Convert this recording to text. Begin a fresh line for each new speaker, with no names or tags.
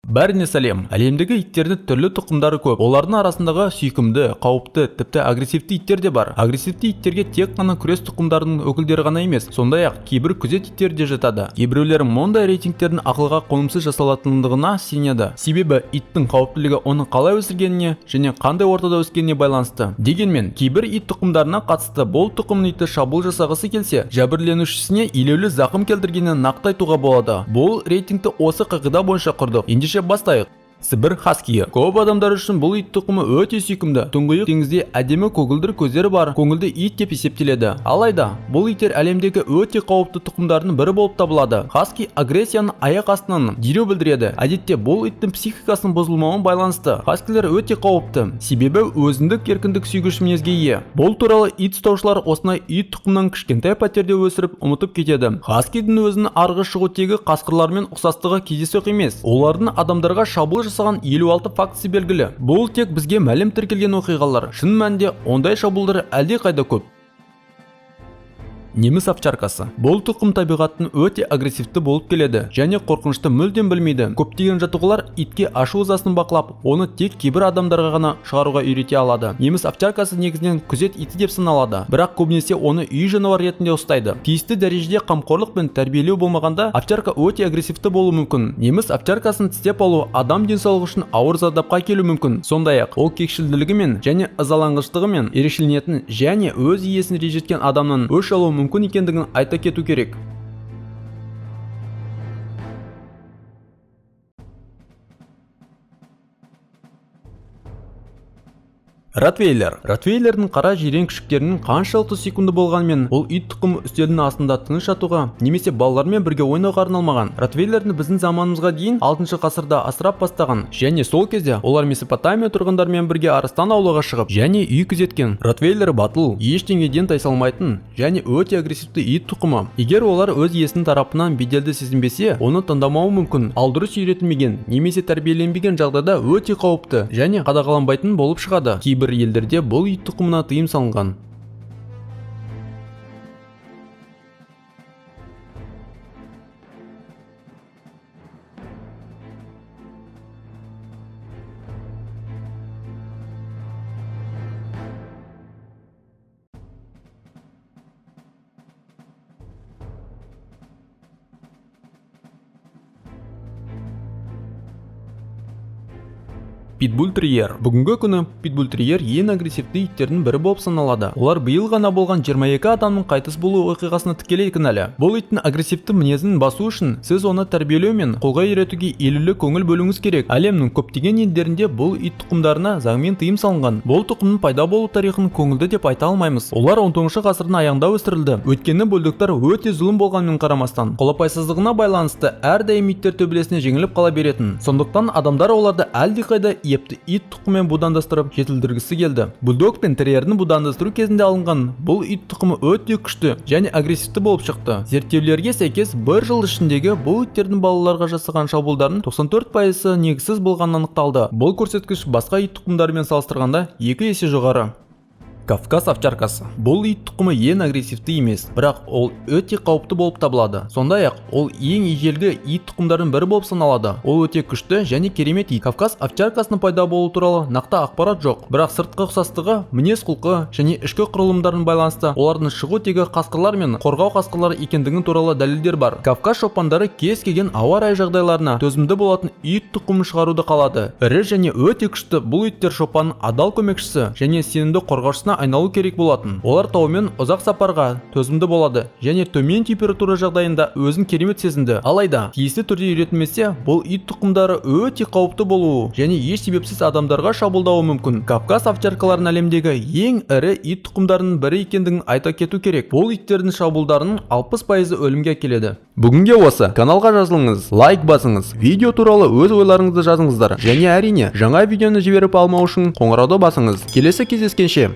Бәріне сәлем. Әлемдегі иттердің түрлі тұқымдары көп. Олардың арасындағы сүйкімді, қауіпті, тіпті агрессивті иттер де бар. Агрессивті иттерге тек қана күрес тұқымдарының өкілдері ғана емес, сондай-ақ кейбір күзет иттері де жатады. Кейбіреулер мұндай рейтингтердің ақылға қонымсыз жасалатындығына сенеді. Себебі иттің қауіптілігі оны қалай өсіргеніне және қандай ортада өскеніне байланысты. Дегенмен, кейбір ит тұқымдарына қатысты бұл тұқымның иті шабуыл жасағысы келсе, жәбірленушісіне елеулі зақым келтіргенін нақты айтуға болады. Бұл рейтингті осы қағида бойынша құрдық. Ендеше бастайық. Сібір хаскиі. Көп адамдар үшін бұл ит тұқымы өте сүйкімді. Тұңғиық теңізде әдемі көгілдір көздері бар көңілді ит деп есептеледі. Алайда, бұл иттер әлемдегі өте қауіпті тұқымдардың бірі болып табылады. Хаски агрессияны аяқ астынан дереу білдіреді. Әдетте бұл иттің психикасының бұзылмауына байланысты. Хаскилер өте қауіпті, себебі өзіндік еркіндік сүйгіш мінезге ие. Бұл туралы ит ұстаушылар осындай ит тұқымынан кішкентай пәтерде өсіріп ұмытып кетеді. Хаскидің өзінің арғы шығу тегі қасқырлармен ұқсастығы кездейсоқ емес. Олардың адамдарға шабуыл жасаған 56 фактісі белгілі. Бұл тек бізге мәлім тіркелген оқиғалар. Шын мәнінде ондай шабуылдар әлдеқайда көп. Неміс овчаркасы. Бұл тұқым табиғаттың өте агрессивті болып келеді және қорқынышты мүлдем білмейді. Көптеген жаттығулар итке ашу ызасын бақылап, оны тек кейбір адамдарға ғана шығаруға үйрете алады. Неміс овчаркасы негізінен күзет иті деп саналады, бірақ көбінесе оны үй жануары ретінде ұстайды. Тиісті дәрежеде қамқорлық пен тәрбиелеу болмағанда овчарка өте агрессивті болуы мүмкін. Неміс овчаркасын тістеп алу адам денсаулығы үшін ауыр зардапқа әкелуі мүмкін. Сондай-ақ ол кекшілділігімен және ызаланғыштығымен ерекшеленетін және өз иесін ренжіткен адамнан өш алуы мүмкін екендігін айта кету керек. Ротвейлер. Ротвейлердің қара жирен күшіктерінің қаншалықты сүйкімді болғанымен, ол ит тұқымы үстелдің астында тыныш жатуға немесе балалармен бірге ойнауға арналмаған. Ротвейлерді біздің заманымызға дейін 6 ғасырда асырап бастаған және сол кезде олар Месопотамия тұрғындарымен бірге арыстан аулауға шығып және үй күзеткен. Ротвейлер батыл, ештеңеден тайсалмайтын және өте агрессивті ит тұқымы. Егер олар өз иесінің тарапынан беделді сезінбесе, оны тыңдамауы мүмкін. Ал дұрыс үйретілмеген немесе тәрбиеленбеген жағдайда өте қауіпті және қадағаланбайтын болып шығады. Кейбір елдерде бұл ит тұқымына тыйым салынған. Питбуль-терьер. Бүгінгі күні питбуль-терьер ең агрессивті иттердің бірі болып саналады. Олар биыл ғана болған 22 адамның қайтыс болу оқиғасына тікелей кінәлі. Бұл иттің агрессивті мінезін басу үшін сіз оны тәрбиелеу мен қолға үйретуге елеулі көңіл бөлуіңіз керек. Әлемнің көптеген елдерінде бұл ит тұқымдарына заңмен тыйым салынған. Бұл тұқымның пайда болу тарихын көңілді деп айта алмаймыз. Олар 19 ғасырдың аяғында өсірілді. Өйткені бульдогтар өте зұлым болғанымен қарамастан, қолапайсыздығына байланысты әрдайым иттер төбелесіне жеңіліп қала беретін. Сондықтан адамдар оларды әлдеқайда епті ит тұқымымен будандастырып жетілдіргісі келді. Бульдог пен терьердің будандастыру кезінде алынған бұл ит тұқымы өте күшті және агрессивті болып шықты. Зерттеулерге сәйкес, бір жыл ішіндегі бұл иттердің балаларға жасаған шабуылдарының 94%-ы негізсіз болғаны анықталды. Бұл көрсеткіш басқа ит тұқымдарымен салыстырғанда 2 есе жоғары. Кавказ овчаркасы. Бұл ит тұқымы ең агрессивті емес, бірақ ол өте қауіпті болып табылады. Сондай-ақ ол ең ежелгі ит тұқымдарының бірі болып саналады. Ол өте күшті және керемет ит. Кавказ овчаркасының пайда болуы туралы нақты ақпарат жоқ, бірақ сыртқы ұқсастығы, мінез-құлқы және ішкі құрылымдарының байланысты олардың шығу тегі қасқырлар мен қорғау қасқырлары екендігі туралы дәлелдер бар. Кавказ шопандары кез келген ауа райы жағдайларына төзімді болатын ит тұқымын шығаруды қалады. Ірі және өте күшті бұл иттер шопанның адал көмекшісі және сенімді қорғаушысына айналу керек болатын. Олар таумен ұзақ сапарға төзімді болады және төмен температура жағдайында өзін керемет сезінді. Алайда тиісті түрде үйретілмесе, бұл ит тұқымдары өте қауіпті болуы және еш себепсіз адамдарға шабуылдауы мүмкін. Кавказ овчаркаларының әлемдегі ең ірі ит тұқымдарының бірі екендігін айта кету керек. Бұл иттердің шабуылдарының 60%-ы өлімге әкеледі. Бүгінге осы. Каналға жазылыңыз, лайк басыңыз, видео туралы өз ойларыңызды жазыңыздар және әрине жаңа видеоны жіберіп алмау үшін қоңырауды басыңыз. Келесі кездескенше.